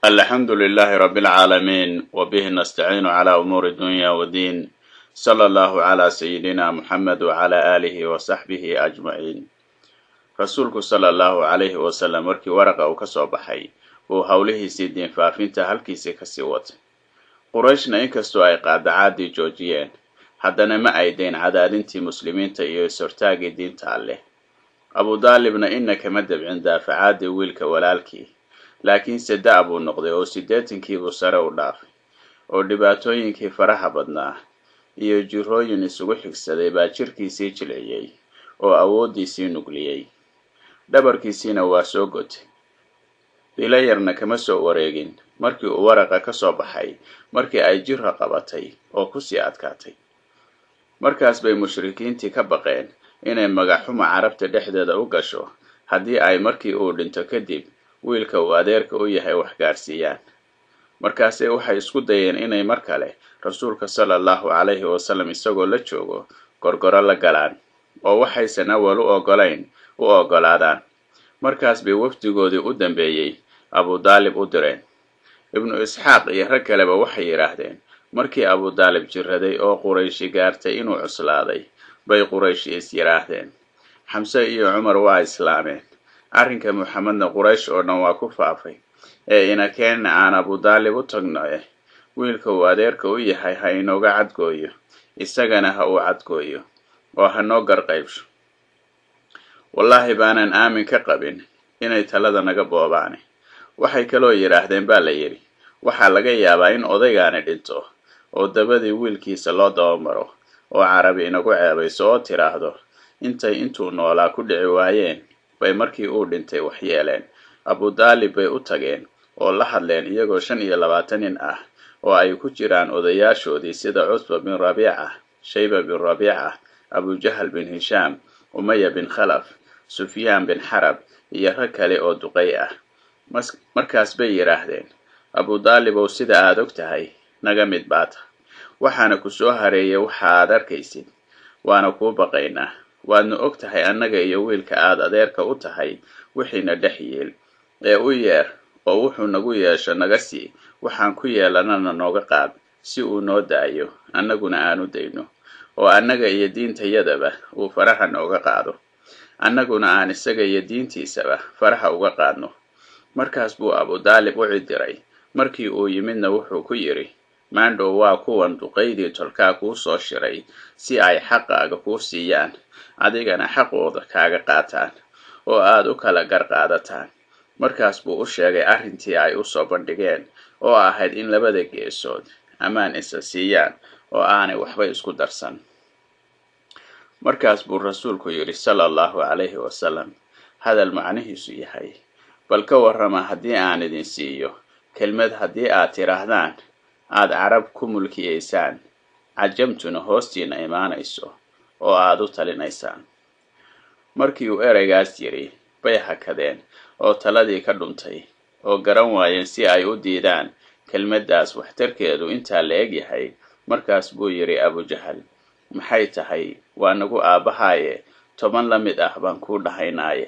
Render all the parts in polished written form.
Alxamdu lilahi rabi alcaalamiin wbihi nastaciinu cla umuuri dunya wdiin, sala allahu cala sayidina Muxamed wacala aalihi wa saxbihi ajmaciin. Rasuulku sala allahu calayhi wasalam markii Waraqa uu ka soo baxay buu howlihiisii diin faafinta halkiisii kasii watay. Qurayshna inkastoo ay qaadacaadii joojiyeen, haddana ma ay dayn cadaadintii muslimiinta iyo is-hortaagii diinta Alleh. Abudaalibna ina kama dabcin daafacaadii wiilka walaalkii, laakiinse da' buu noqday oo 80-kiibuu sare u dhaafay, oo dhibaatooyinkii faraha badnaa iyo jirooyin isugu xigsaday baa jirkiisii jilciyey oo awooddiisii nugliyey, dhabarkiisiina waa soo gotay. Bilo yarna kama soo wareegin markii uu Waraqa ka soo baxay markii ay jira qabatay oo kusii adkaatay. Markaas bay mushrikiintii ka baqeen inay magaxxuma Carabta dhexdeeda u gasho haddii ay markii uu dhinto kadib wiilka uu adeerka u yahay wax gaarsiiyaan. Markaasay waxay isku dayeen inay mar kale Rasuulka sala allahu calayhi wasalam isagoo la joogo gorgoro la galaan, oo waxaysan awal u ogolayn u ogolaadaan. Markaas bay wafdigoodii u dambeeyey Abudaalib u direen. Ibnu Isxaaq iyo rag kaleba waxay yidhaahdeen markii Abudaalib jiraday oo Qurayshi gaartay inuu cuslaaday bay Qurayshi is yidhaahdeen, Xamse iyo Cumar waa islaameen, arrinka Muxamedna Quraysh oo dhan waa ku faafay, ee ina keenna aan Abudaalib u tagno, eh wiilka uu adeerka u yahay ha inooga cadgooyo, isagana ha uu cadgooyo oo ha noo garqaybsho. Wallaahi baanan aamin ka qabin inay talada naga boobaane. Waxay kaloo yidhaahdeen baa la yidhi, waxaa laga yaabaa in odaygaani dhinto oo dabadii wiilkiisa loo dabamaro oo Carabi inagu ceebayso oo tidhaahdo intay intuu noolaa ku dhici waayeen bay markii uu dhintay wax yeeleen. Abudaalib bay u tageen oo la hadleen iyagoo 25 nin ah oo ay ku jiraan odayaashoodii sida Cutba bin Rabiica, Shayba bin Rabiica, Abujahal bin Hishaam, Umaya bin Khalaf, Sufyaan bin Xarab iyo rag kale oo duqay ah. Markaas bay yidhaahdeen, Abudaalibow, sida aad og tahay naga mid baata, waxaana ku soo hareeyay waxa aad arkaysid, waana kuu baqaynaa. Waadna og tahay annaga iyo wiilka aad adeerka u tahay wixiina dhex yiil, ee u yeer oo wuxuu nagu yeesho naga sii, waxaan ku yeelanana nooga qaad, si uu noo daayo annaguna aanu dayno, oo annaga iyo diintayadaba uu faraha nooga qaado, annaguna aan isaga iyo diintiisaba faraha uga qaadno. Markaas buu Abudaalib u cidiray. Markii uu yimidna wuxuu ku yidhi, maandhow waa kuwan duqaydii tolkaa kuu soo shiray si ay xaqaaga kuu siiyaan, adigana xaqooda kaaga qaataan oo aad u kala gar qaadataan. Markaas buu u sheegay arrintii ay u soo bandhigeen oo ahayd in labada geesood ammaan isa siiyaan oo aanay waxba isku darsan. Markaas buu Rasuulku yidhi sala allahu calayhi wasalam hadal macnihiisu yahay, bal ka warrama haddii aan idin siiyo kelmad haddii aad tidhaahdaan aad Carab ku mulkiyeysaan, Cajamtuna hoostiina imaanayso oo aad u talinaysaan? Markii uu ereygaas yidhi bay hakadeen oo taladii ka dhuntay oo garan waayeen si ay u diidaan kelmaddaas waxtarkeedu intaa la eg yahay. Markaas buu yidhi Abujahal, maxay tahay? Waa nagu aabbahaaye, 10 la mid ah baan kuu dhahaynaaye.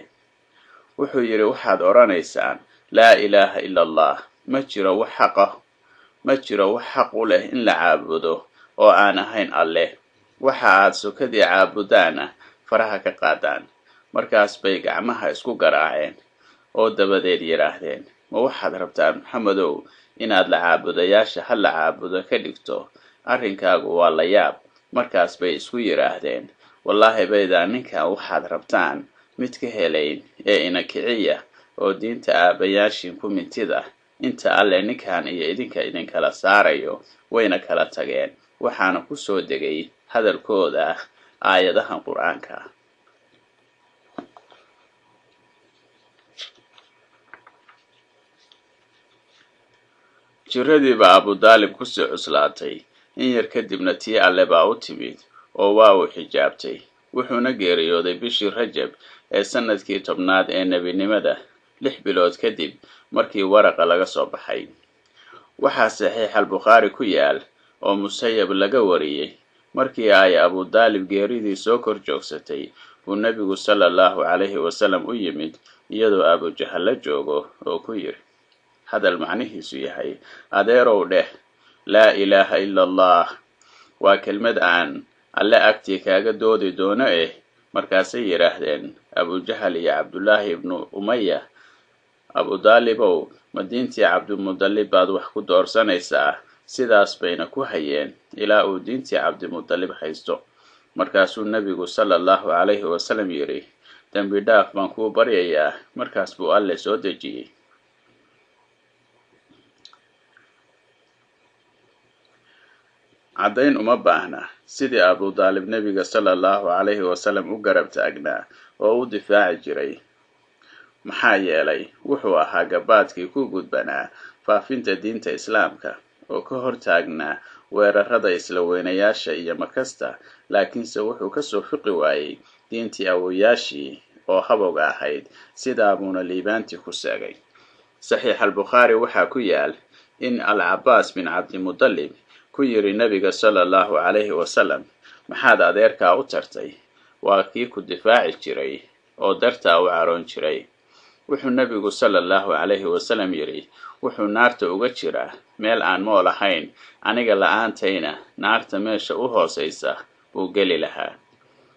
Wuxuu yidhi, waxaad odhanaysaan, laa ilaaha ila Allah, ma jiro wax xaqa, ma jiro wax xaq u leh in la caabudo oo aan ahayn Alleh, waxa aad sokadii caabudaana faraha ka qaadaan. Markaas bay gacmaha isku garaaceen oo dabadeed yidhaahdeen, ma waxaad rabtaan Maxamedow inaad la caabudayaasha ha la caabudo ka dhigto? Arrinkaagu waa la yaab. Markaas bay isku yidhaahdeen, wallaahi baydaan ninkan waxaad rabtaan mid ka helayn, ee ina kiciya oo diinta aabbayaashiin ku mintida inta Alle ninkan iyo idinka idinkala saarayo. Wayna kala tageen, waxaana ku soo degay hadalkooda aayadahan Qur-aanka. Jiradii baa Abudaalib kusii cuslaatay. In yar kadibna tii Alle baa u timid oo waa uu xijaabtay, wuxuuna geeriyooday bishii Rajab ee sannadkii 10aad ee nebinimada, 6 bilood kadib markii Waraqa laga soo baxay. Waxaa Saxiix Albukhaari ku yaal oo Musayab laga wariyey, markii ay Abudaalib geeridii soo kor joogsatay buu Nebigu sala allahu calayhi wasalam u yimid iyadoo Abujahal la joogo oo ku yidhi, hadal macnihiisu yahay: "Adeerow, dheh laa ilaaha ila Allah, waa kelmad aan Alle agtii kaaga doodi doono eh." Markaasay yidhaahdeen Abujahal iyo Cabdullaahi ibnu Umaya: "Abudaalibow, ma diintii Cabdimudalib baad wax ku doorsanaysaa?" Sidaas bayna ku hayeen ilaa uu diintii Cabdimudalib haysto. Markaasuu Nebigu sala Allahu calayhi wasalam yidhi: "Dembi dhaaf baan kuu baryayaa." Markaas buu Alle soo dejiyey. Caddayn uma baahna sidii Abudaalib Nebiga sala Allahu calayhi wasalam u garab taagnaa oo u difaaci jiray, maxaa yeelay wuxuu ahaa gabaadkii ku gudbanaa faafinta diinta Islaamka oo ka hor taagnaa weerarada isla weynayaasha iyo makasta. Laakiinse wuxuu kasoo fiqi waayey diintii awoyaashii oo habowga ahayd, sidaabuuna liibaantii ku seegay. Saxiix Albukhaari waxaa ku yaal in Alcabaas bin Cabdimudalib ku yidhi Nebiga sala Allahu calayhi wasalam: "Maxaad adeerkaa u tartay? Waa kii ku difaaci jiray oo dartaa u caroon jiray." Wuxuu Nebigu sala Allahu calayhi wasalam yidhi: "Wuxuu naarta uga jiraa meel aan mool ahayn, aniga la-aantayna naarta meesha u hoosaysa buu geli lahaa."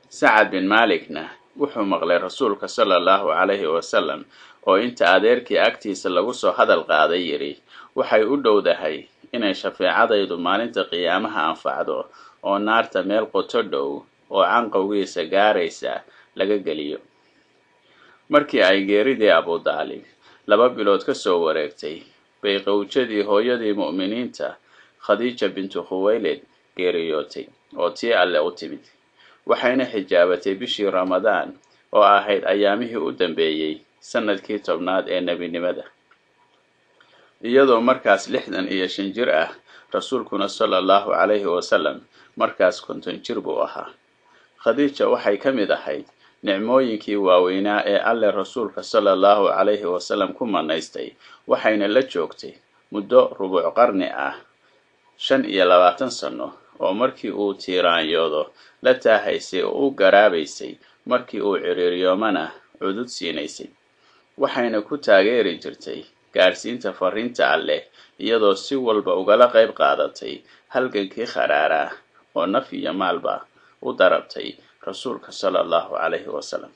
Sacad bin Maalikna wuxuu maqlay Rasuulka sala Allahu calayhi wasalam oo inta adeerkii agtiisa lagu soo hadal qaaday yidhi: "Waxay u dhowdahay inay shafeecadaydu maalinta qiyaamaha anfacdo oo naarta meel qoto dhow oo canqowgiisa gaaraysa laga geliyo." Markii ay geeridii Abudaalib 2 bilood ka soo wareegtay bay qawjadii hooyadii mu'miniinta Khadiija bintu Khuwaylid geeriyootay oo tii Alle u timid, waxayna xijaabatay bishii Ramadaan oo ahayd ayaamihii u dambeeyey sanadkii 10aad ee nebinimada, iyadoo markaas 65 jir ah. Rasuulkuna sala Allahu calayhi wasalam markaas 50 jir buu ahaa. Khadiija waxay ka mid ahayd nicmooyinkii waaweynaa ee Alle Rasuulka sala Allahu calayhi wasalam ku manaystay, waxayna la joogtay muddo rubuc qarni ah, 25 sano, oo markii uu tiiraanyoodo la taahaysay oo u garaabaysay, markii uu ciriiryoomana cudud siinaysay. Waxayna ku taageeri jirtay gaadhsiinta fariinta Alleh, iyadoo si walba ugala qayb qaadatay halgankii kharaaraa oo naf iyo maalba u darabtay Rasuulka sala Allahu calayhi wasalam.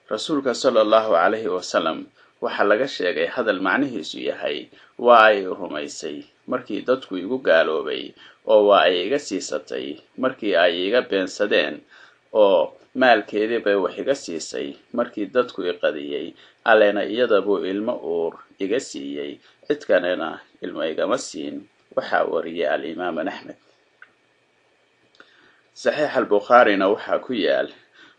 Rasuulka sala Allahu calayhi wasalam waxaa laga sheegay hadal macnihiisu yahay: "Waa ay rumaysay markii dadku igu gaaloobay, oo waa ay iga siisatay markii ay iga beensadeen, oo maalkeedii bay wax iga siisay markii dadku iqadiyey. Allena iyada buu ilmo uur iga siiyey, cid kalena ilmo igama siin." Waxaa wariyay Alimaam Axmed. Saxiix Albukhaarina waxaa ku yaal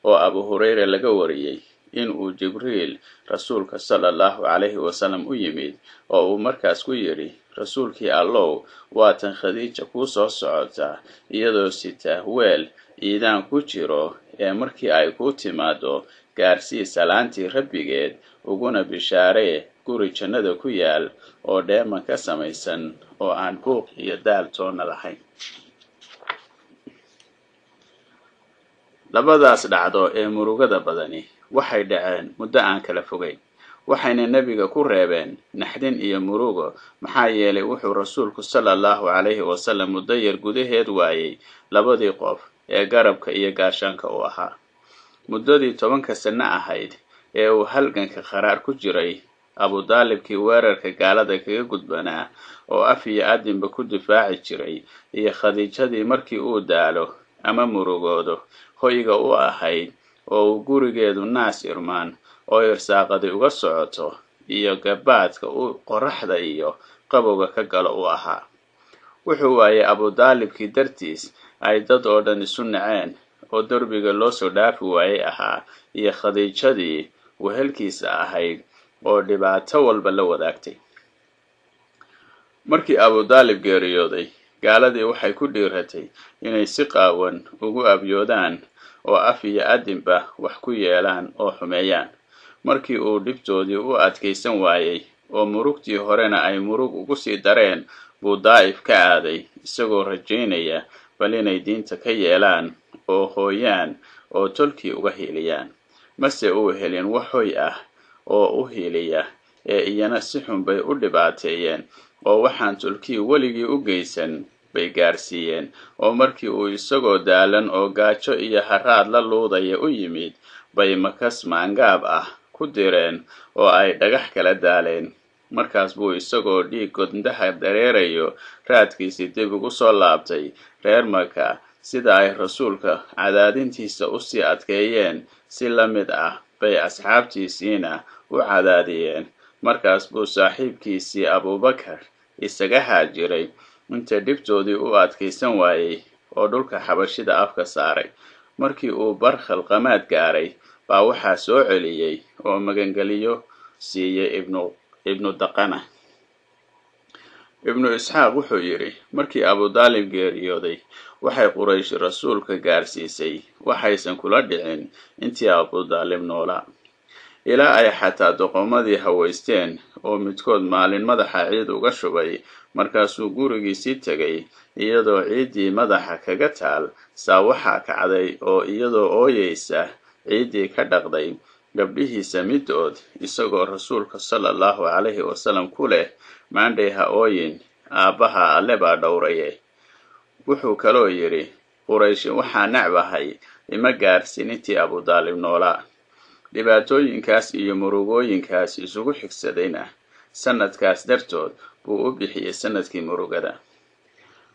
oo Abu Hureyre laga wariyey in uu Jibriil Rasuulka sala Allahu calayhi wasalam u yimid oo uu markaas ku yidhi: "Rasuulkii Allow, waatan Khadiija kuu soo socota iyadoo sita weel iidaan ku jiro, ee markii ay kuu timaado gaarsii salaantii Rabbigeed, uguna bishaaree guri jannada ku yaal oo dheeman ka samaysan oo aan buuq iyo daal toonna lahayn." Labadaas dhacdo ee murugada badani waxay dhaceen muddo aan kala fogeyn, waxayna Nebiga ku reebeen naxdin iyo murugo, maxaa yeelay wuxuu Rasuulku sala Allahu calayhi wasalam muddo yar gudaheed waayey labadii qof ee garabka iyo gaashaanka u ahaa muddadii 10ka sanno ahayd ee uu halganka kharaar ku jiray: Abudaalibkii weerarka gaalada kaga gudbanaa oo af iyo adinba ku difaaci jiray, iyo Khadiijadii markii uu daalo ama murugoodo hoyga u ahayd oo uu gurigeedu naas irmaan oo irsaaqadi uga socoto iyo gabaadka u qoraxda iyo qabowga ka galo u ahaa. Wuxuu waayey Abudaalibkii dartiis ay dad oo dhan isu naceen oo derbiga loo soo dhaafi waayey ahaa, iyo Khadiijadii wehelkiisa ahayd oo dhibaato walba la wadaagtay. Markii Abudaalib geeriyooday, gaaladii waxay ku dhiiratay inay si qaawan ugu abyoodaan oo af iyo adinba wax ku yeelaan oo xumeeyaan. Markii uu dhibtoodii u adkaysan waayey oo murugtii horena ay murug ugu sii dareen, buu Daa'if ka aaday, isagoo rajaynaya bal inay diinta ka yeelaan oo hooyaan oo tolkii uga hiiliyaan. Mase uu helin wax hoy ah. oo u hiiliya, ee iyana si xun bay u dhibaateeyeen, oo waxaan tulkii weligii u geysan bay gaarsiiyeen. Oo markii uu isagoo daalan oo gaajo iyo haraad la luudaya u yimid, bay makas maangaab ah ku direen oo ay dhagax kala daaleen. Markaas buu isagoo dhiig godndaha dareerayo raadkiisii dib ugu soo laabtay reer Maka. Sida ay rasuulka cadaadintiisa usii adkeeyeen si la mid ah bay asxaabtiisiina u cadaadiyeen. Markaas buu saaxiibkiisii Abubakar isaga haajiray inta dhibtoodii u adkaysan waayey oo dhulka Xabashida afka saaray. Markii uu Barkhal Qamaad gaaray baa waxaa soo celiyey oo magangeliyo siiyey Ibnu Daqana. Ibnu Isxaaq wuxuu yidhi, markii Abudaalib geeriyooday waxay Quraysh rasuulka gaarsiisay waxaysan kula dhicin intii Abudaalib noolaa, ilaa ay xataa doqomadii hawaysteen oo midkood maalin madaxa ciid uga shubay. Markaasuu gurigiisii tegay iyadoo ciiddii madaxa kaga taal. Saa waxaa kacday oo iyadoo ooyeysa ciiddii ka dhaqday gabdhihiisa midood, isagoo rasuulka sala allahu calayhi wasalam ku leh, maandhay ha ooyin, aabbaha alle baa dhowraye. Wuxuu kaloo yidhi, Qurayshi waxaa necbahay ima gaarsiin intii Abudaalib noolaa. Dhibaatooyinkaas iyo murugooyinkaas isugu xigsadayna sanadkaas dartood buu u bixiyey sanadkii murugada.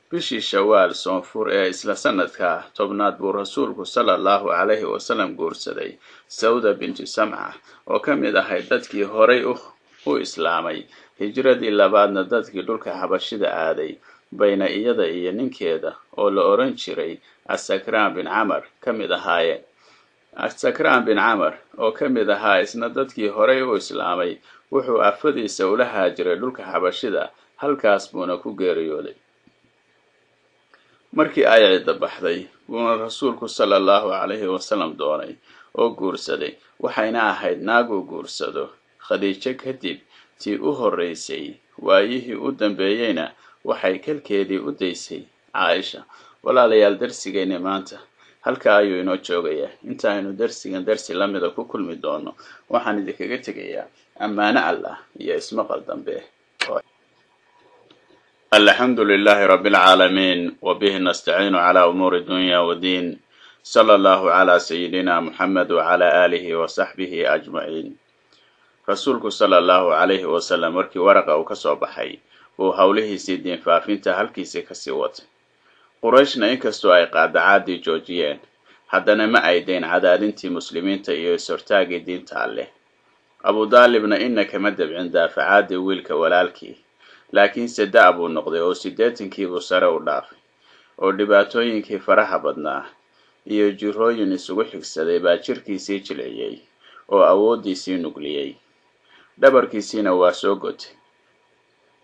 Bishii Shawaal soonfur ee isla sanadka 10aad buu rasuulku sala allahu calayhi wasalam guursaday Sawda bintu Samca, oo ka mid ahayd dadkii horay u islaamay, hijradii labaadna dadkii dhulka Xabashida aaday bayna iyada iyo ninkeeda oo la oran jiray Asakraan bin Camar ka mid ahaayeen. Asakraan bin Camar oo ka mid ahaa isna dadkii horay u islaamay wuxuu afadiisa ula haajiray dhulka Xabashida, halkaas buuna ku geeriyooday. Markii ay cidda baxday buuna rasuulku sala allahu calayhi wasalam doonay oo guursaday, waxayna ahayd naag uu guursado Khadiijo kadib tii u horraysay. Waayihii u dambeeyeyna waxay kalkeedii u daysay Caaisha. Walaalayaal, darsigeenni maanta halkaa ayuu inoo joogayaa. Inta aynu darsigan darsi lamida ku kulmi doono, waxaan idinkaga tegayaa ammaano Allah iyo ismaqal dambe. Alxamdu lilahi rabi alcaalamiin, wbihi nastaciinu cla umuuri dunya wdiin, sala allahu cla sayidina Muxamed wcala aalihi wasaxbihi ajmaciin. Rasuulku sala allahu calayhi wasalam markii Waraqa uu ka soo baxay buu howlihiisii diin faafinta halkiisii kasii watay. Qurayshna inkastoo ay qaadacaadii joojiyeen, haddana ma ay dayn cadaadintii muslimiinta iyo is-hortaagii diinta Alleh. Abudaalibna ina kama dabcin daafacaadii wiilka walaalkii, laakiinse da' buu noqday oo 80kiibuu sare u dhaafay, oo dhibaatooyinkii faraha badnaa iyo jirooyin isugu xigsaday baa jirkiisii jilciyey oo awooddiisii nugliyey, dhabarkiisiina waa soo gotay.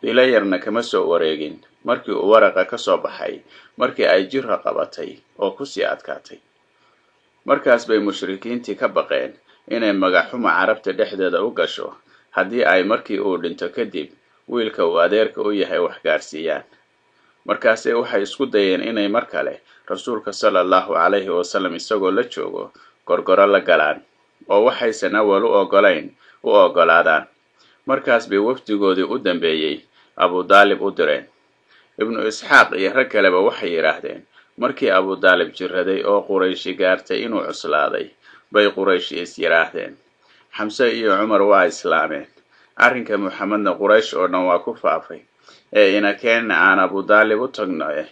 Bilo yarna kama soo wareegin markii uu Waraqa ka soo baxay markii ay jira qabatay oo kusii adkaatay. Markaas bay mushrikiintii ka baqeen inay magaxxuma Carabta dhexdeeda u gasho haddii ay markii uu dhinto kadib wiilka uu adeerka u yahay wax gaarsiiyaan. Markaase waxay isku dayeen inay mar kale rasuulka sala allahu calayhi wasalam isagoo la joogo gorgoro la galaan, oo waxaysan awal u ogolayn u oggolaadaan. Markaas bay wafdigoodii u dambeeyey Abudaalib u direen. Ibnu Isxaaq iyo rag kaleba waxay yidhaahdeen, markii Abudaalib jiraday oo Qurayshi gaartay inuu cuslaaday bay Qurayshi is yidhaahdeen, Xamse iyo Cumar waa islaameen, arrinka Muxamedna Quraysh oo dhan waa ku faafay, ee ina keenna aan Abudaalib u tagno, eh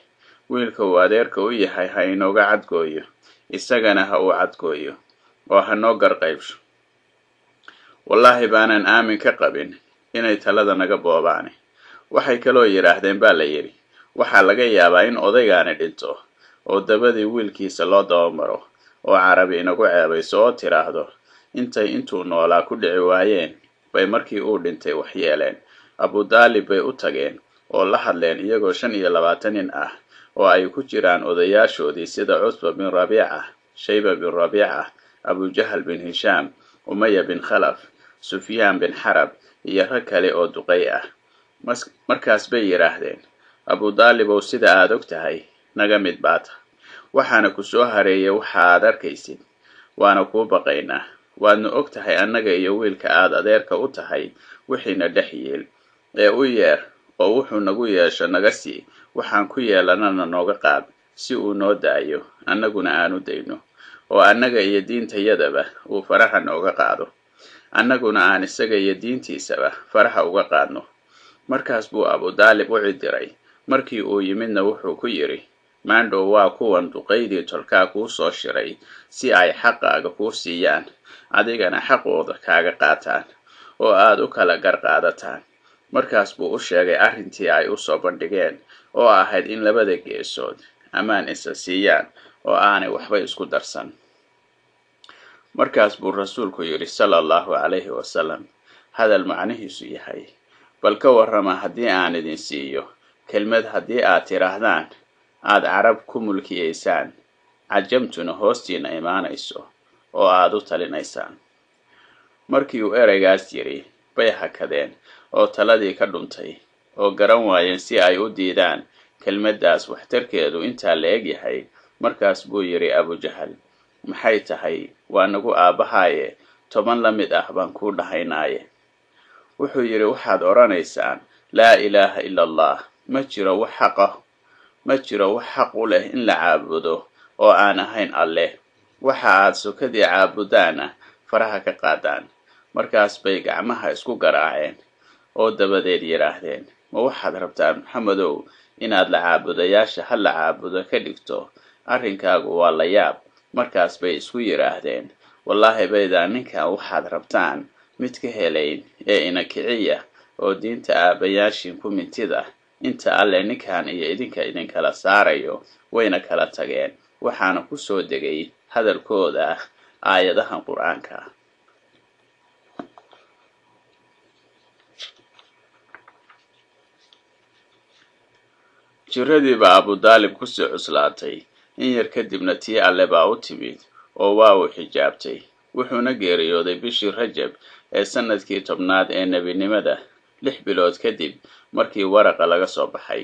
wiilka uu adeerka u yahay ha inooga cadgooyo, isagana ha uu cadgooyo oo ha noo garqaybsho. Wallaahi baanan aamin ka qabin inay talada naga boobaane. Waxay kaloo yidhaahdeen baa la yidhi, waxaa laga yaabaa in odaygaani dhinto oo dabadii wiilkiisa loo dabamaro oo Carabi inagu ceebayso oo tidhaahdo, intay intuu noolaa ku dhici waayeen bay markii uu dhintay wax yeeleen. Abudaalib bay u tageen oo la hadleen iyagoo 25 nin ah, oo ay ku jiraan odayaashoodii sida Cutba bin Rabiica, Shayba bin Rabiica, Abujahal bin Hishaam, Umaya bin Khalaf, Sufyaan bin Xarab iyo rag kale oo duqay ah. Markaas bay yidhaahdeen, Abudaalibow, sida aad og tahay naga mid baata, waxaana ku soo hareeyay waxa aad arkaysid, waana kuu baqaynaa. Waadna og tahay annaga iyo wiilka aad adeerka u tahay wixiina dhex yiil, ee u yeer oo wuxuu nagu yeesho naga sii, waxaan ku yeelanana nooga qaad, si uu noo daayo annaguna aanu dayno, oo annaga iyo diintayadaba uu faraha nooga qaado, annaguna aan isaga iyo diintiisaba faraha uga qaadno. Markaas buu Abudaalib u cidiray. Markii uu yimidna wuxuu ku yidhi, maandhow waa kuwan duqaydii tolkaa kuu soo shiray si ay xaqaaga kuu siiyaan, adigana xaqooda kaaga qaataan, oo aad u kala gar qaadataan. Markaas buu u sheegay arrintii ay u soo bandhigeen, oo ahayd in labada geesood ammaan isa siiyaan oo aanay waxba isku darsan. Markaas buu rasuulku yidhi sala allahu calayhi wasalam hadal macnihiisu yahay, bal ka warrama haddii aan idin siiyo kelmad haddii aad tidhaahdaan aad carab ku mulkiyeysaan, cajamtuna hoostiina imaanayso oo aad u talinaysaan. Markii uu ereygaas yidhi bay hakadeen oo taladii ka dhuntay, oo garan waayeen si ay u diidaan kelmaddaas waxtarkeedu intaa la eg yahay. Markaas buu yidhi Abujahal, maxay tahay, waa nagu aabbahaaye, 10 la mid ah baan kuu dhahaynaaye. Wuxuu yidhi, waxaad odhanaysaan laa ilaaha ila allah, ma jiro wax xaqa, ma jiro wax xaq u leh in la caabudo oo aan ahayn Alleh, waxa aad sokadii caabudaana faraha ka qaadaan. Markaas bay gacmaha isku garaaceen oo dabadeed yidhaahdeen, ma waxaad rabtaan Maxamedow inaad la caabudayaasha ha la caabudo ka dhigto? Arrinkaagu waa la yaab. Markaas bay isku yidhaahdeen, wallaahi baydaan ninkan waxaad rabtaan mid ka helayn, ee ina kiciya oo diinta aabbayaashiin ku mintida inta Alle ninkan iyo idinka idinkala saarayo. Wayna kala tageen, waxaana ku soo degay hadalkooda aayadahan Qur-aanka. Jiradii baa Abudaalib kusii cuslaatay. In yar kadibna tii Alle baa u timid oo waa uu xijaabtay, wuxuuna geeriyooday bishii Rajab ee sannadkii 10aad ee nebinimada, 6 bilood kadib markii Waraqa laga soo baxay.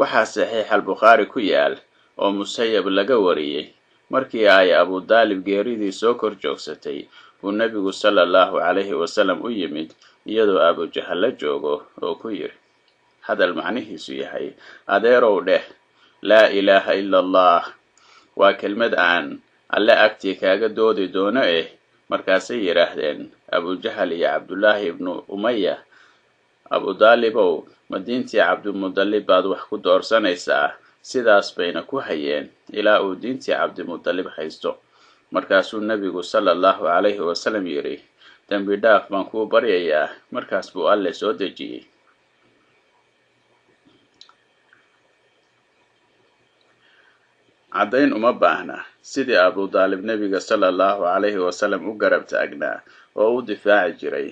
Waxaa Saxiix Albukhaari ku yaal oo Musayab laga wariyey, markii ay Abudaalib geeridii soo kor joogsatay buu nebigu sala allahu calayhi wasalam u yimid iyadoo Abujahal la joogo, oo ku yidhi hadal macnihiisu yahay, adeerow dheh laa ilaaha ila allah, waa kelmad aan Alle agtii kaaga doodi doono eh. Markaasay yidhaahdeen Abujahal iyo Cabdullaahi ibnu Umaya, Abudaalibow, ma diintii Cabdimudallib baad wax ku doorsanaysaa? Sidaas bayna ku hayeen ilaa uu diintii Cabdimudallib haysto. Markaasuu nebigu sala allahu calayhi wasalam yidhi, dembi dhaaf baan kuu baryayaa. Markaas buu Alle soo dejiyey. Caddayn uma baahna sidii Abudaalib nebiga sala allahu calayhi wasalam u garab taagnaa oo u difaaci jiray,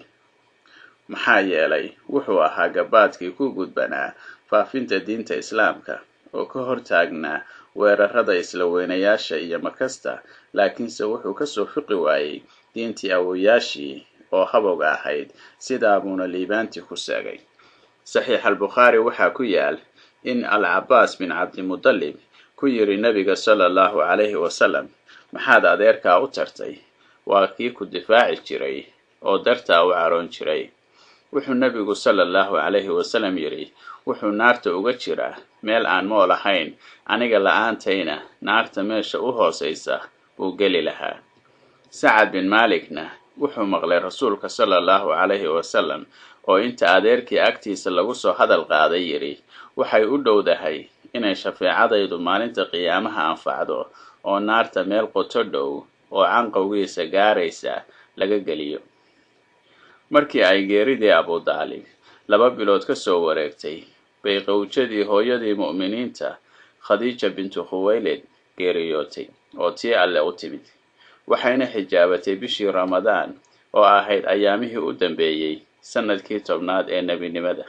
maxaa yeelay wuxuu ahaa gabaadkii ku gudbanaa faafinta diinta Islaamka oo ka hor taagnaa weerarada isla weynayaasha iyo makasta. Laakiinse wuxuu ka soo fiqi waayey diintii awoyaashii oo habowga ahayd, sidaa buuna liibaantii ku seegay. Saxiix Albukhaari waxaa ku yaal in Alcabaas bin Cabdimudallib ku yidhi nebiga sala allahu calayhi wasalam, maxaad adeerkaa u tartay? Waa kii ku difaaci jiray oo dartaa u caroon jiray. Wuxuu nebigu sala allahu calayhi wasalam yidhi, wuxuu naarta uga jiraa meel aan mool ahayn, aniga la-aantayna naarta meesha u hoosaysa buu geli lahaa. Sacad bin Maalikna wuxuu maqlay rasuulka sala allahu calayhi wasalam oo inta adeerkii agtiisa lagu soo hadal qaaday yidhi, waxay u dhowdahay inay shafeecadaydu maalinta qiyaamaha anfacdo oo naarta meel qoto dhow oo canqowgiisa gaaraysa laga geliyo. Markii ay geeridii Abudaalib 2 bilood ka soo wareegtay bay qawjadii hooyadii mu'miniinta Khadiija bintu Khuwaylid geeriyootay oo tii Alle u timid, waxayna xijaabatay bishii Ramadaan oo ahayd ayaamihii u dambeeyey sannadkii 10aad ee nebinimada,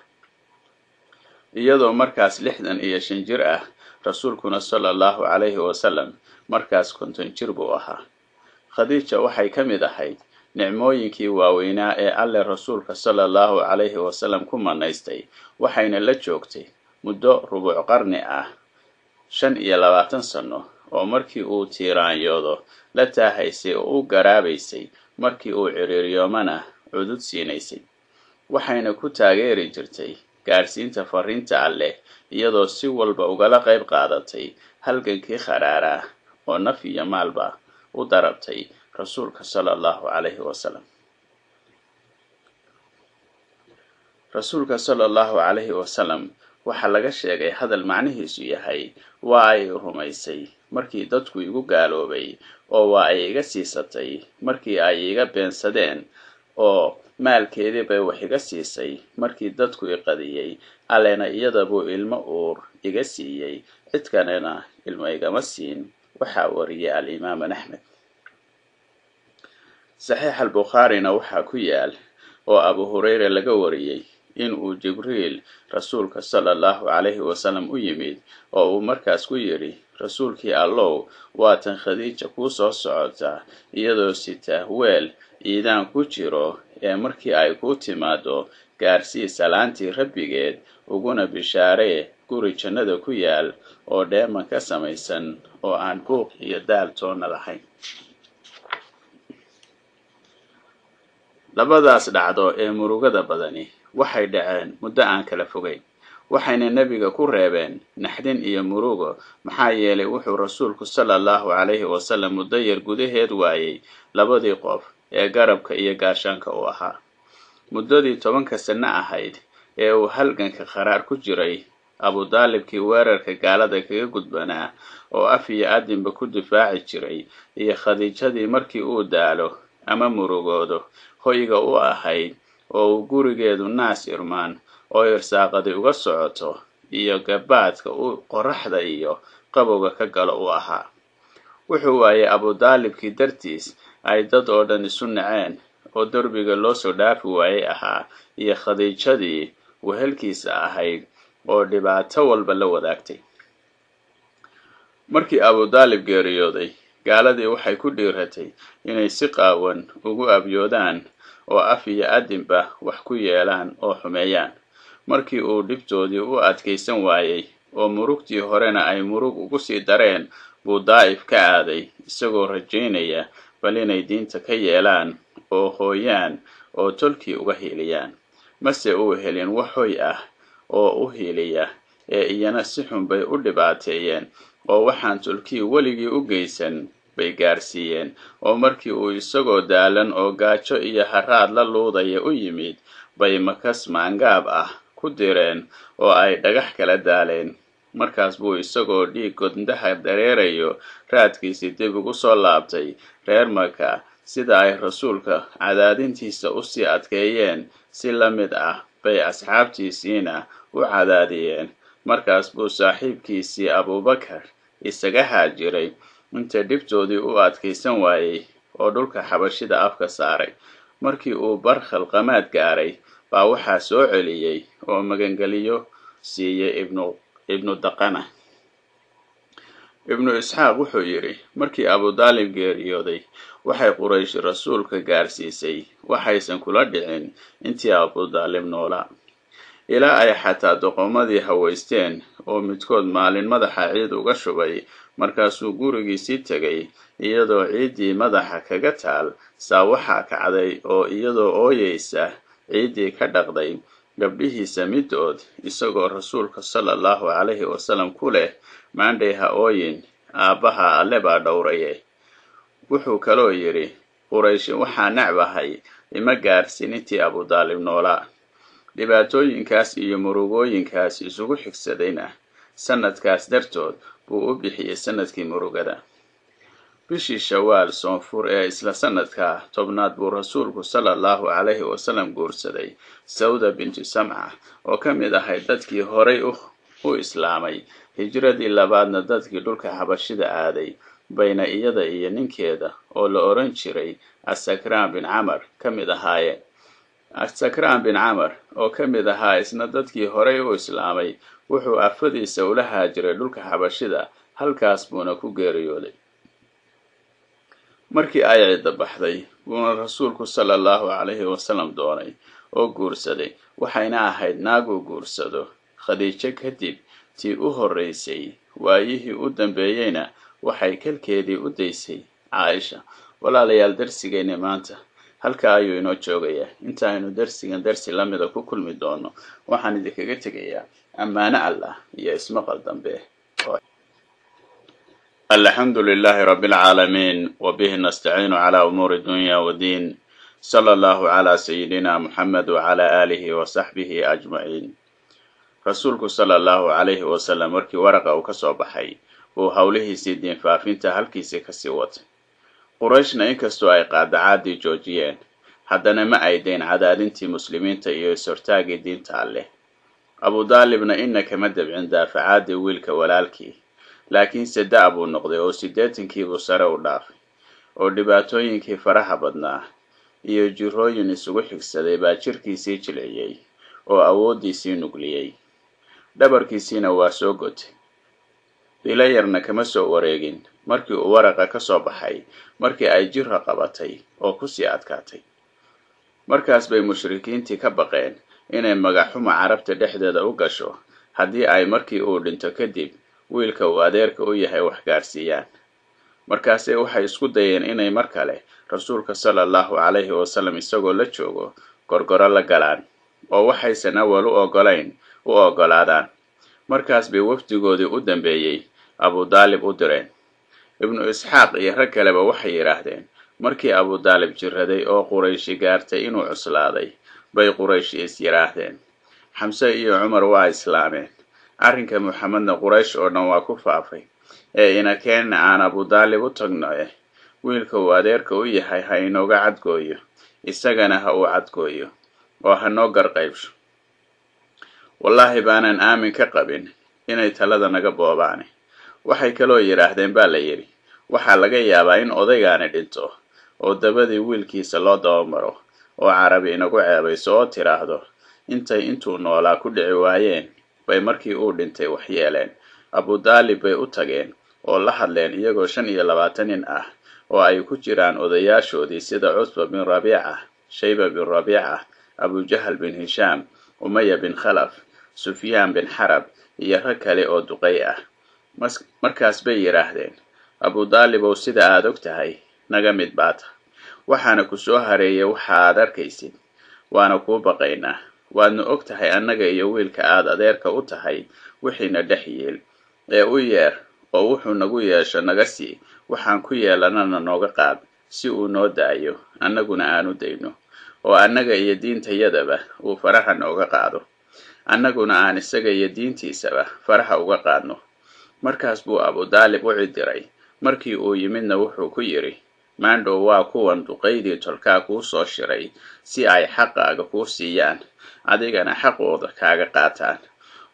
iyadoo markaas 65 jir ah. Rasuulkuna sala allahu calayhi wasalam markaas 50 jir buu ahaa. Khadiija waxay ka mid ahayd nicmooyinkii waaweynaa ee Alle rasuulka sala allahu calayhi wasalam ku manaystay, waxayna la joogtay muddo rubuc qarni ah, 25 sano oo markii uu tiiraanyoodo la taahaysay oo u garaabaysay, markii uu ciriiryoomana cudud siinaysay. Waxayna ku taageeri jirtay gaadhsiinta fariinta Alleh, iyadoo si walba ugala qayb qaadatay halgankii kharaaraa oo naf iyo maalba u darabtay Rasuulka sala allahu calayhi wasalam. Rasuulka sala allahu calayhi wasalam waxaa laga sheegay hadal macnihiisu yahay: waa ay rumaysay markii dadku igu gaaloobay, oo waa ay iga siisatay markii ay iga beensadeen, oo maalkeedii bay wax iga siisay markii dadku iqadiyey, Allena iyada buu ilmo uur iga siiyey, cid kalena ilmo igama siin. Waxaa wariyay Alimaam Axmed. Saxiix Albukhaarina waxaa ku yaal oo Abu Hurayra laga wariyey in uu Jibriil Rasuulka sala allahu calayhi wasalam u yimid oo uu markaas ku yidhi: Rasuulkii Allow, waatan Khadiija kuu soo socota iyadoo sita weel iidaan ku jiro, ee markii ay kuu timaado gaarsii salaantii Rabbigeed, uguna bishaaree guri jannada ku yaal oo dheeman ka samaysan oo aan buuq iyo daal toonna lahayn. Labadaas dhacdo ee murugada badani waxay dhaceen muddo aan kala fogayn, waxayna nebiga ku reebeen naxdin iyo murugo, maxaa yeelay wuxuu Rasuulku sala allahu calayhi wasalam muddo yar gudaheed waayey labadii qof ee garabka iyo gaashaanka u ahaa muddadii 10ka sanno ahayd ee uu halganka kharaar ku jiray. Abudaalibkii weerarka gaalada kaga gudbanaa oo af iyo adinba ku difaaci jiray, iyo Khadiijadii markii uu daalo ama murugoodo hoyga u ahayd oo uu gurigeedu naas irmaan oo irsaaqadi uga socoto iyo gabaadka u qorraxda iyo qabowga ka galo u ahaa. Wuxuu waayay Abudaalibkii dartiis ay dad oo dhan isu naceen oo derbiga loo soo dhaafi waayey ahaa, iyo Khadiijadii wehelkiisa ahayd oo dhibaato walba la wadaagtay. Markii Abudaalib geeriyooday, gaaladii waxay ku dhiiratay inay si qaawan ugu abyoodaan oo af iyo adinba wax ku yeelaan oo xumeeyaan. Markii uu dhibtoodii u adkaysan waayey oo murugtii horena ay murug ugu sii dareen, buu Daa'if ka aaday isagoo rajaynaya bal inay diinta ka yeelaan oo hooyaan oo tolkii uga hiiliyaan. Mase uu helin wax hoy ah oo u hiiliya, ee iyana si xun bay u dhibaateeyeen oo waxaan tolkii weligii u geysan bay gaarsiiyeen. Oo markii uu isagoo daalan oo gaajo iyo haraad la luudaya u yimid, bay makas maangaab ah ku direen oo ay dhagax kala daaleen. Markaas buu isagoo dhiig godndaha dareerayo raadkiisii dib ugu soo laabtay reer Maka. Sida ay Rasuulka cadaadintiisa usii adkeeyeen si la mid ah bay asxaabtiisiina u cadaadiyeen. Markaas buu saaxiibkiisii Abubakar isaga haajiray inta dhibtoodii u adkaysan waayey oo dhulka Xabashida afka saaray. Markii uu Barkhal Qamaad gaaray baa waxaa soo celiyey oo magangeliyo siiyey Ibnu Daqana. Ibnu Isxaaq wuxuu yidhi: markii Abudaalib geeriyooday, waxay Quraysh Rasuulka gaarsiisay waxaysan kula dhicin intii Abudaalib noolaa, ilaa ay xataa doqomadii hawaysteen oo midkood maalin madaxa ciid uga shubay. Markaasuu gurigiisii tegay iyadoo ciiddii madaxa kaga taal. Saa waxaa kacday oo iyadoo ooyeysa ciiddii ka dhaqday gabdhihiisa midood, isagoo Rasuulka sala allahu calayhi wasalam ku leh: maandhay ha ooyin, aabbaha Alle baa dhowraye. Wuxuu kaloo yidhi: Qurayshi waxaa necbahay ima gaarsiin intii Abudaalib noolaa. Dhibaatooyinkaas iyo murugooyinkaas isugu xigsadayna sanadkaas dartood buu u bixiyey sanadkii murugada. Bishii Shawaal soonfur ee isla sanadka 10aad buu Rasuulku sala allahu calayhi wasalam guursaday Sawda bintu Samca oo ka mid ahayd dadkii horay u islaamay, hijradii labaadna dadkii dhulka Xabashida aaday bayna iyada iyo ninkeeda oo la odhan jiray Asakraan bin Camar ka mid ahaayeen. Asakraan bin Camar oo ka mid ahaa isna dadkii horay u islaamay wuxuu afadiisa ula haajiray dhulka Xabashida, halkaas buuna ku geeriyooday. Markii ay cidda baxday buuna Rasuulku sala allahu calayhi wasalam doonay oo guursaday, waxayna ahayd naag uu guursado Khadiijo kadib tii u horraysay, waayihii u dambeeyeyna Waxay kalkeedii u daysay Caaisha. Walaalayaal, darsigeenni maanta halkaa ayuu inoo joogayaa. Inta aynu darsigan darsi lamida ku kulmi doono, waxaan idinkaga tegayaa ammaano Allah iyo ismaqal dambe. Alxamdu lilahi rabi alcaalamiin, wbihi nastaciinu cla umuuri dunya wdiin, sala allahu cla sayidina Muxamed wcala aalihi wasaxbihi ajmaciin. Rasuulku sala allahu calayhi wasalam markii Waraqa uu ka soo baxay buu howlihiisii diin faafinta halkiisii kasii watay. Qurayshna inkastoo ay qaadacaadii joojiyeen, haddana ma ay dayn cadaadintii muslimiinta iyo is-hortaagii diinta Alleh. Abudaalibna ina kama dabcin daafacaadii wiilka walaalkii, laakiinse da' buu noqday oo 80-kiibuu sare u dhaafay, oo dhibaatooyinkii faraha badnaa iyo jirooyin isugu xigsaday baa jirkiisii jilciyey oo awooddiisii nugliyey, dhabarkiisiina waa soo gotay. Bilo yarna kama soo wareegin markii uu Waraqa ka soo baxay markii ay jira qabatay oo kusii adkaatay. Markaas bay mushrikiintii ka baqeen inay magaxxuma Carabta dhexdeeda u gasho haddii ay markii uu dhinto kadib wiilka uu adeerka u yahay wax gaarsiiyaan. Markaasay waxay isku dayeen inay mar kale Rasuulka sala allahu calayhi wasalam isagoo la joogo gorgoro la galaan, oo waxaysan awal u ogolayn u ogolaadaan. Markaas bay wafdigoodii u dambeeyey Abudaalib u direen. Ibnu Isxaaq iyo rag kaleba waxay yidhaahdeen, markii Abudaalib jiraday oo Qurayshi gaartay inuu cuslaaday bay Qurayshi is yidhaahdeen, Xamse iyo Cumar waa islaameen, arrinka Muxamedna Quraysh oo dhan waa ku faafay, ee ina keenna aan Abudaalib u tagno, eh wiilka uu adeerka u yahay ha inooga cadgooyo, isagana ha uu cadgooyo oo ha noo garqaybsho. Wallaahi baanan aamin ka qabin inay talada naga boobaane. Waxay kaloo yidhaahdeen, baa la yidhi, waxaa laga yaabaa in odaygaani dhinto oo dabadii wiilkiisa loo dabamaro oo Carabi inagu ceebayso oo tidhaahdo, intay intuu noolaa ku dhici waayeen bay markii uu dhintay wax yeeleen. Abudaalib bay u tageen oo la hadleen iyagoo 25 nin ah, oo ay ku jiraan odayaashoodii sida Cutba bin Rabiica, Shayba bin Rabiica, Abujahal bin Hishaam, Umaya bin Khalaf, Sufyaan bin Xarab iyo rag kale oo duqay ah. Markaas bay yidhaahdeen, Abudaalibow, sida aad og tahay naga mid baata, waxaana ku soo hareeyay waxa aad arkaysid, waana kuu baqaynaa. Waadna og tahay annaga iyo wiilka aad adeerka u tahay wixiina dhex yiil, ee u yeer oo wuxuu nagu yeesho naga sii, waxaan ku yeelanana nooga qaad, si uu noo daayo annaguna aanu dayno, oo annaga iyo diintayadaba uu faraha nooga qaado, annaguna aan isaga iyo diintiisaba faraha uga qaadno. Markaas buu Abudaalib u cidiray. Markii uu yimidna wuxuu ku yidhi, maandhow waa kuwan duqaydii tolkaa kuu soo shiray si ay xaqaaga kuu siiyaan, adigana xaqooda kaaga qaataan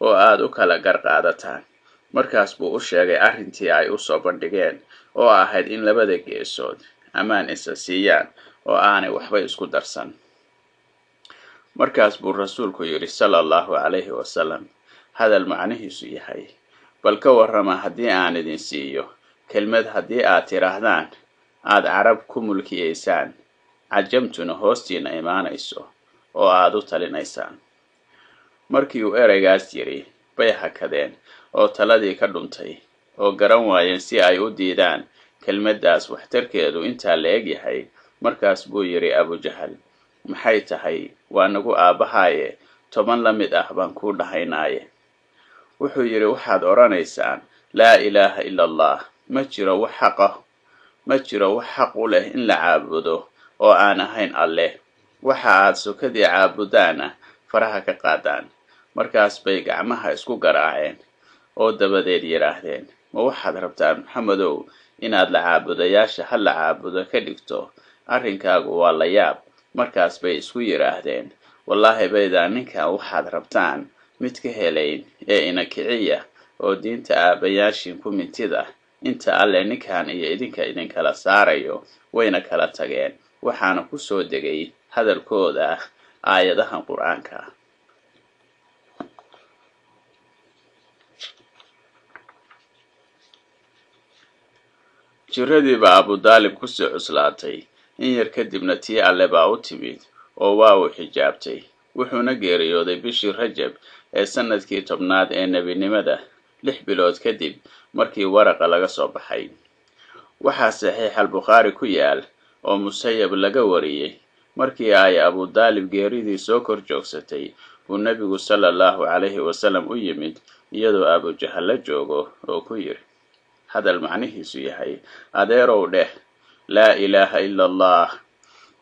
oo aad u kala gar qaadataan. Markaas buu u sheegay arrintii ay u soo bandhigeen oo ahayd in labada geesood ammaan isa siiyaan oo aanay waxba isku darsan. Markaas buu Rasuulku yidhi sala allahu calayhi wasalam hadal macnihiisu yahay, bal ka warrama haddii aan idin siiyo kelmad haddii aad tidhaahdaan aad Carab ku mulkiyeysaan, Cajamtuna hoostiina imaanayso oo aad u talinaysaan? Markii uu ereygaas yidhi bay hakadeen oo taladii ka dhuntay oo garan waayeen si ay u diidaan kelmaddaas waxtarkeedu intaa la eg yahay. Markaas buu yidhi Abujahal, maxay tahay? Waa nagu aabbahaaye, 10 la mid ah baan kuu dhahaynaaye. Wuxuu yidhi, waxaad odhanaysaan, laa ilaaha ila Allah, ma jiro wax xaqa, ma jiro wax xaq u leh in la caabudo oo aan ahayn Alleh, waxa aad sokadii caabudaana faraha ka qaadaan. Markaas bay gacmaha isku garaaceen oo dabadeed yidhaahdeen, ma waxaad rabtaan Maxamedow inaad la caabudayaasha ha la caabudo ka dhigto? Arrinkaagu waa la yaab. Markaas bay isku yidhaahdeen, wallaahi baydaan ninkan waxaad rabtaan mid ka helayn, ee ina kiciya oo diinta aabbayaashiin ku mintida inta Alle ninkan iyo idinka idinkala saarayo. Wayna kala tageen, waxaana ku soo degay hadalkooda aayadahan Qur-aanka. Jiradii baa Abudaalib kusii cuslaatay. In yar kadibna tii Alle baa u timid oo waa uu xijaabtay, wuxuuna geeriyooday bishii Rajab ee sannadkii 10aad ee nebinimada 6 bilood kadib markii Waraqa laga soo baxay. Waxaa Saxiix Albukhaari ku yaal oo Musayab laga wariyey, markii ay Abudaalib geeridii soo kor joogsatay buu Nebigu sala allahu calayhi wasalam u yimid iyadoo Abujahal la joogo oo ku yidhi hadal macnihiisu yahay, adeerow dheh laa ilaaha ila allah,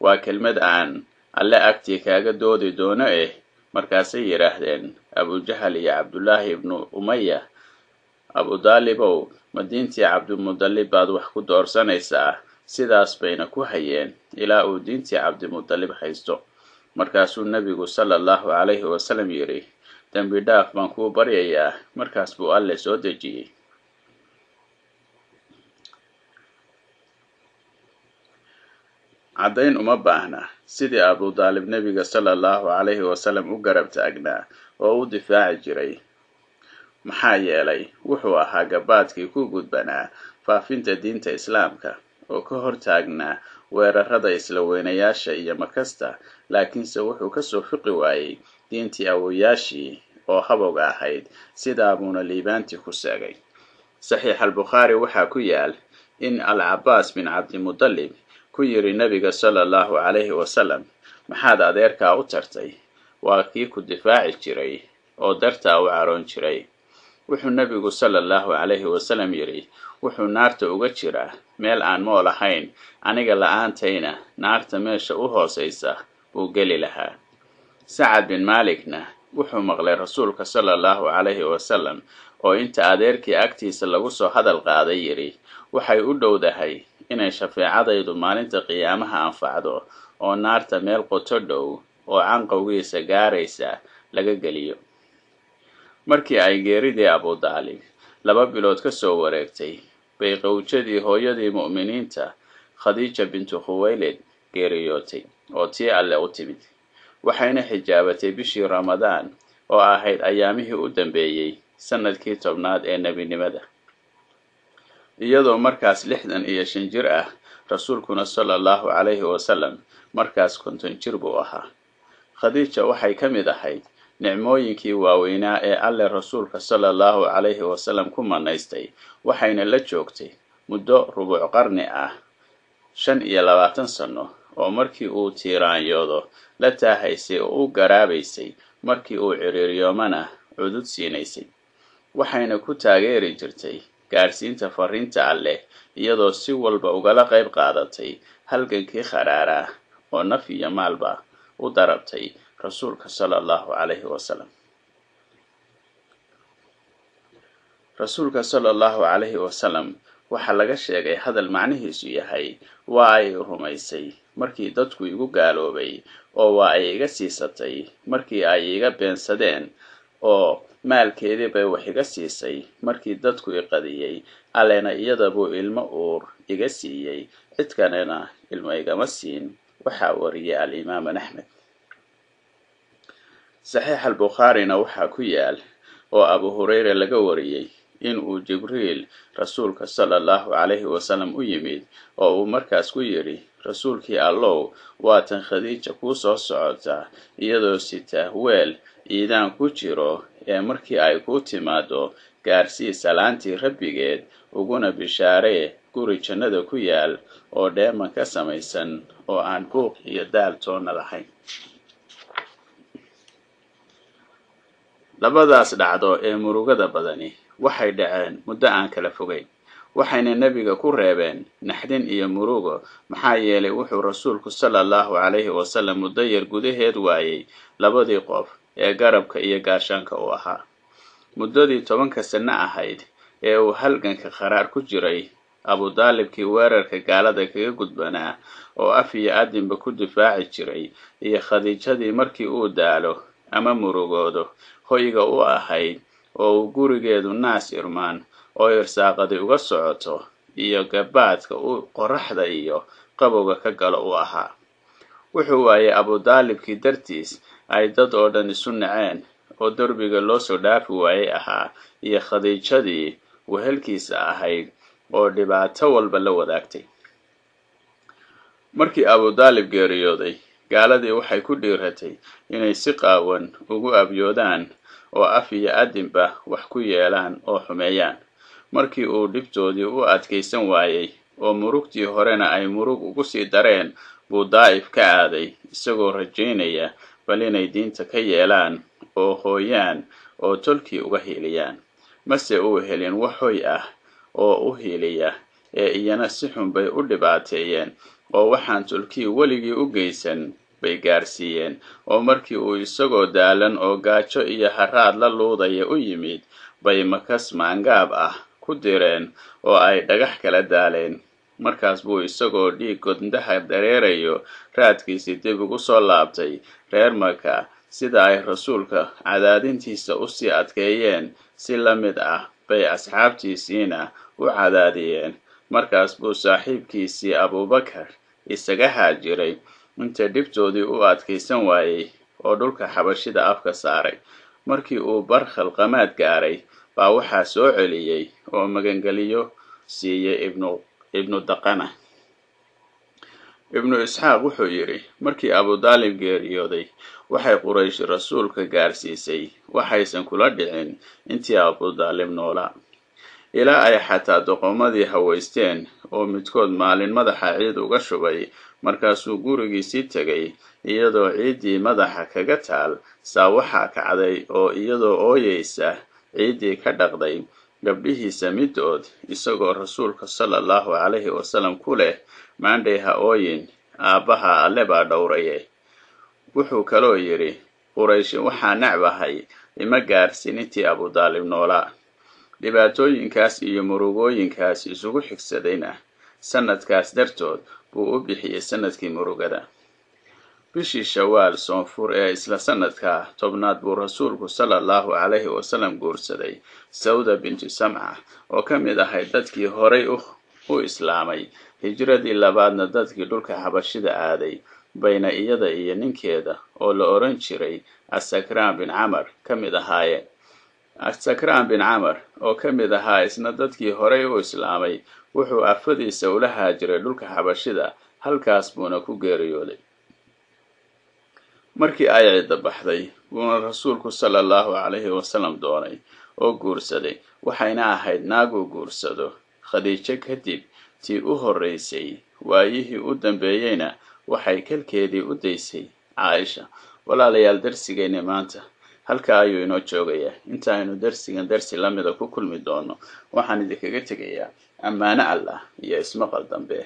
waa kelmad aan Alle agtii kaaga doodi doono eh. Markaasay yidhaahdeen Abujahal iyo Cabdullaahi ibnu Umaya, Abudaalibow, ma diintii Cabdimudallib baad wax ku doorsanaysaa? Sidaas bayna ku hayeen ilaa uu diintii Cabdimudallib haysto. Markaasuu Nebigu sala allahu calayhi wasalam yidhi, dembi dhaaf baan kuu baryayaa. Markaas buu Alle soo dejiyey. Caddayn uma baahna sidii Abudaalib Nebiga sala allahu calayhi wasalam u garab taagnaa oo u difaaci jiray, maxaa yeelay wuxuu ahaa gabaadkii ku gudbanaa faafinta diinta Islaamka oo ka hor taagnaa weerarada isla weynayaasha iyo makasta. Laakiinse wuxuu ka soo fiqi waayey diintii awoyaashii oo habowga ahayd, sidaabuuna liibaantii ku seegay. Saxiix Albukhaari waxaa ku yaal in Alcabaas bin Cabdimudallib ku yidhi Nebiga sala allahu calayhi wasalam, maxaad adeerkaa u tartay? Waa kii ku difaaci jiray oo dartaa u caroon jiray. Wuxuu Nebigu sala allahu calayhi wasalam yidhi, wuxuu naarta uga jiraa meel aan mool ahayn, aniga la'aantayna naarta meesha u hoosaysa buu geli lahaa. Sacad bin Maalikna wuxuu maqlay Rasuulka sala allahu calayhi wasalam oo inta adeerkii agtiisa lagu soo hadal qaaday yidhi, waxay u dhowdahay inay shafeecadaydu maalinta qiyaamaha anfacdo oo naarta meel qoto dhow oo canqowgiisa gaaraysa laga geliyo. Markii ay geeridii Abudaalib 2 bilood ka soo wareegtay bay qawjadii hooyadii mu'miniinta Khadiija bintu Khuwaylid geeriyootay oo tii Alle u timid. Waxayna xijaabatay bishii Ramadaan oo ahayd ayaamihii u dambeeyey sanadkii 10aad ee nebinimada, iyadoo markaas 65 jir ah. Rasuulkuna sala allahu calayhi wasalam markaas 50 jir buu ahaa. Khadiija waxay ka mid ahayd nicmooyinkii waaweynaa ee Alle Rasuulka sala allahu calayhi wasalam ku manaystay, waxayna la joogtay muddo rubuc qarni ah, 25 sano, oo markii uu tiiraanyoodo la taahaysay oo u garaabaysay, markii uu ciriiryoomana cudud siinaysay. Waxayna ku taageeri jirtay gaarsiinta fariinta Alleh, iyadoo si walba ugala qayb qaadatay halgankii kharaaraa oo naf iyo maalba u darabtay Rasuulka sala allahu calayhi wasalam. Rasuulka sala allahu calayhi wasalam waxaa laga sheegay hadal macnihiisu yahay, waa ay rumaysay markii dadku igu gaaloobay, oo waa ay iga siisatay markii ay iga beensadeen, oo maalkeedii bay wax iga siisay markii dadku iqadiyey. Allena iyada buu ilmo uur iga siiyey, cid kalena ilmo igama siin. Waxaa wariyay Alimaam Axmed. Saxiix Albukhaarina waxaa ku yaal oo Abu Hurayra laga wariyey in uu Jibriil Rasuulka sala allahu calayhi wasalam u yimid oo uu markaas ku yidhi, Rasuulkii Allow, waatan Khadiija kuu soo socota iyadoo sita weel iidaan ku jiro, ee markii ay kuu timaado gaarsii salaantii Rabbigeed, uguna bishaaree guri jannada ku yaal oo dheeman ka samaysan oo aan buuq iyo daal toonna lahayn. Labadaas dhacdo ee murugada badani waxay dhaceen muddo aan kala fogeyn, waxayna Nebiga ku reebeen naxdin iyo murugo, maxaa yeelay wuxuu Rasuulku sala allahu calayhi wasalam muddo yar gudaheed waayey labadii qof ee garabka iyo gaashaanka u ahaa muddadii 10ka sanno ahayd ee uu halganka kharaar ku jiray. Abudaalibkii weerarka gaalada kaga gudbanaa oo af iyo adinba ku difaaci jiray, iyo Khadiijadii markii uu daalo ama murugoodo hoyga u ahayd oo uu gurigeedu naas irmaan oo irsaaqadi uga socoto iyo gabaadka u qorraxda iyo qabowga ka galo u ahaa. Wuxuu waayey Abudaalibkii dartiis ay dad oo dhan isu naceen oo derbiga loo soo dhaafi waayey ahaa, iyo Khadiijadii wehelkiisa ahayd oo dhibaato walba la wadaagtay. Markii Abudaalib geeriyooday, gaaladii waxay ku dhiiratay inay si qaawan ugu abyoodaan oo af iyo addinba wax ku yeelaan oo xumeeyaan. Markii uu dhibtoodii u adkaysan waayey oo murugtii horena ay murug ugu sii dareen, buu Daa'if ka aaday, isagoo rajaynaya bal inay diinta ka yeelaan oo hooyaan oo tolkii uga hiiliyaan. Mase uu helin wax hoy ah oo u hiiliya, ee iyana si xun bay u dhibaateeyeen, oo waxaan tolkii weligii u geysan bay gaarsiiyeen. Oo markii uu isagoo daalan oo gaajo iyo haraad la luudaya u yimid, bay makas maangaab ah ku direen oo ay dhagax kala daaleen. Markaas buu isagoo dhiig godndaha dareerayo raadkiisii dib ugu soo laabtay reer Maka. Sida ay rasuulka cadaadintiisa usii adkeeyeen si la mid ah bay asxaabtiisiina u cadaadiyeen. Markaas buu saaxiibkiisii Abubakar isaga haajiray inta dhibtoodii u adkaysan waayey oo dhulka Xabashida afka saaray. Markii uu Barkhal Qamaad gaaray baa waxaa soo celiyey oo magangeliyo siiyey Ibnu Daqana. Ibnu Isxaaq wuxuu yidhi, markii Abudaalib geeriyooday, waxay Quraysh rasuulka gaarsiisay waxaysan kula dhicin intii Abudaalib noolaa, ilaa ay xataa doqomadii hawaysteen oo midkood maalin madaxa ciid uga shubay. Markaasuu gurigiisii tegay iyadoo ciiddii madaxa kaga taal. Saa waxaa kacday oo iyadoo ooyeysa ciiddii ka dhaqday gabdhihiisa middood, isagoo rasuulka sala allahu calayhi wasalam ku leh, "Maandhay ha ooyin, aabbaha Alle baa dhowraye." Wuxuu kaloo yidhi, "Qurayshi waxaa necbahay ima gaarsiin intii Abudaalib noolaa." Dhibaatooyinkaas iyo murugooyinkaas isugu xigsadayna sanadkaas dartood buu u bixiyey sanadkii murugada. Bishii Shawaal soonfur ee isla sanadka 10aad buu rasuulku sala allahu calayhi wasalam guursaday Sawda bintu Samca, oo ka mid ahayd dadkii horay u islaamay, hijradii labaadna dadkii dhulka Xabashida aaday bayna iyada iyo ninkeeda oo la odhan jiray Asakraan bin Camar ka mid ahaayeen. Asakraan bin Camar oo ka mid ahaa isna dadkii horay u islaamay wuxuu afadiisa ula haajiray dhulka Xabashida, halkaas buuna ku geeriyooday. Markii ay cidda baxday buuna rasuulku sala allahu calayhi wasalam doonay oo guursaday, waxayna ahayd naag uu guursado Khadiijo kadib tii u horraysay. Waayihii u dambeeyeyna waxay kalkeedii u daysay Caaisha. Walaalayaal, darsigeenni maanta halkaa ayuu inoo joogayaa. Inta aynu darsigan darsi lamida ku kulmi doono, waxaan idinkaga tegayaa ammaano Allah iyo ismaqal dambe.